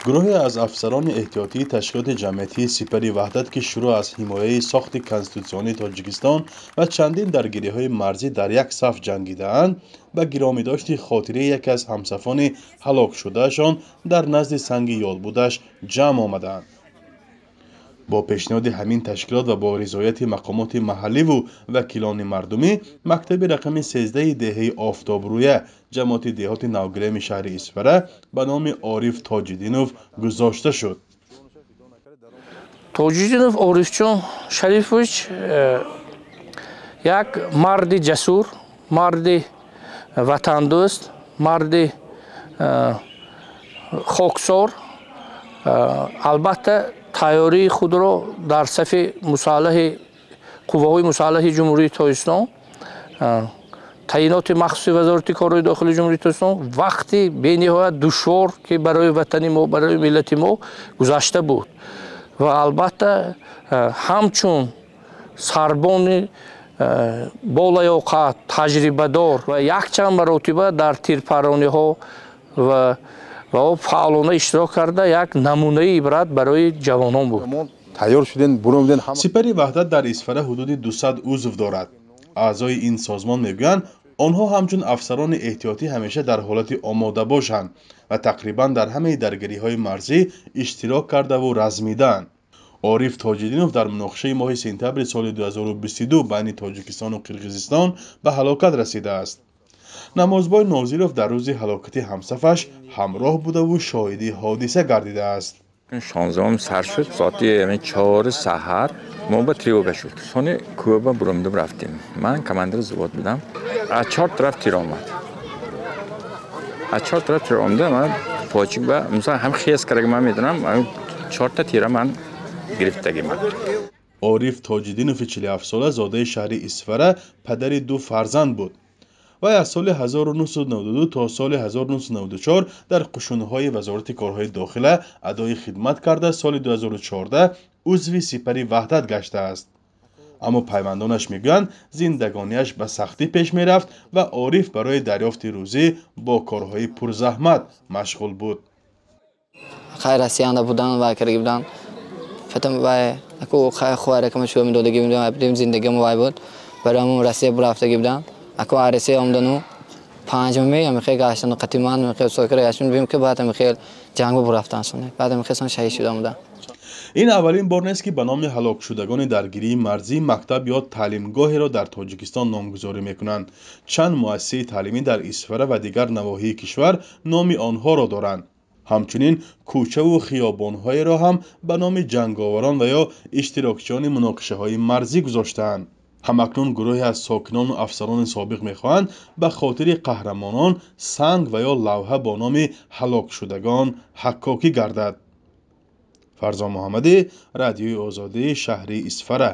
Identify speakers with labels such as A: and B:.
A: Гурӯҳе аз афсарони эҳтиётии ташкилоти ҷамъиятии Сипари Ваҳдат, ки шурӯъ аз ҳимояи сохти конститутсионии Тоҷикистон ва чандин даргириҳои марзӣ дар як саф ҷангидаанд, ба гиромидошти хотираи яке аз ҳамсафони ҳалокшудаашон дар назди санги ёдбудаш ҷамъ омадаанд. Бо пешниҳоди ҳамин ташкилот ва бо ризояти мақомоти маҳалливу вакилони мардумӣ, мактаби рақами 13 деҳаи Офтобрӯя, ҷамоати деҳоти Навгилеми шаҳри Исфара ба номи Ориф Тоҷиддинов гузошта шуд.
B: Тоҷиддинов Орифҷон Шарифович як марди ҷасур, марди ватандӯст, марди хоксор, албатта тайёрии худро дар сафи мусаллаҳи қувваҳои мусаллаҳи Ҷумҳурии Тоҷикистон, таъиноти махсуси Вазорати корҳои дохилии Ҷумҳурии Тоҷикистон вақти бениҳоят душвор, ки барои ватани мо, барои миллати мо гузашта буд, ва албатта ҳамчун сарбони болаёқат, таҷрибадор ва якчанд маротиба дар тирпарониҳо ва ӯ фаъолона иштирок карда, як намунаи ибрат барои ҷавонон буд.
A: Сипари Ваҳдат дар Исфара ҳудуди 200 узв дорад. Аъзои ин созмон мегӯянд, онҳо ҳамчун афсарони эҳтиётӣ ҳамеша дар ҳолати омода бошанд ва тақрибан дар ҳамаи даргириҳои марзӣ иштирок кардаву размидаанд. Ориф Тоҷиддинов дар муноқишаи моҳи сентябри соли 2022 байни Тоҷикистону Қирғизистон ба ҳалокат расидааст. Намозбой Нозиров дар рӯзи ҳалокати ҳамсафаш ҳамроҳ будаву шоҳиди ҳодиса гардидааст.
C: 16 сар шуд, соати 4 саҳар мо ба тревога шуд. Сони кӯба буромдум рафтем. Ман командири взвод будам. Аз чор тараф тир омад. Аз чор тараф тир омада, ман почик ба мисол ҳам хез карда, ман медонам, чорта тира ман гирифтагӣ ман.
A: Ориф Тоҷиддинови 47сола, зодаи шаҳри Исфара, падари ду фарзанд буд. Вай аз соли 1992 то соли 1994 дар қушунҳои Вазорати корҳои дохила адои хидмат карда, соли 2014 узви Сипари Ваҳдат гаштааст. Аммо пайвандонаш мегӯянд, зиндагониаш ба сахтӣ пеш мерафт ва Ориф барои дарёфти рӯзӣ бо корҳои пурзаҳмат машғул буд.
D: Хай Россиянда будан ва кардаги будан. Фатам вай аку хай хуаракама шуа медодаги будан, зиндагиам вай буд. Барои ҳамон Россия бурафтаги будан. Аку Россия омдану панҷуми амихел гаштану қатиман амихел сокира гаштан бим, ки баъд амихел ҷанг бурафтан соне. Баъд амихел сон шаҳид шуда омадан.
A: Ин аввалин бор нест, ки ба номи ҳалокшудагони даргирии марзӣ мактаб ё таълимгоҳеро дар Тоҷикистон номгузорӣ мекунанд. Чанд муассисаи таълимӣ дар Исфара ва дигар навоҳии кишвар номи онҳоро доранд. Ҳамчунин кӯчаву хиёбонҳоеро ҳам ба номи ҷанговарон ва ё иштирокчиёни муноқишаҳои марзӣ гузоштаанд. Ҳамакнун гурӯҳе аз сокинону афсарони собиқ мехоҳанд, ба хотири қаҳрамонон санг ва ё лавҳа бо номи ҳалокшудагон ҳаккокӣ гардад. Фарзон Муҳаммадӣ, Радиои Озодӣ, шаҳри Исфара.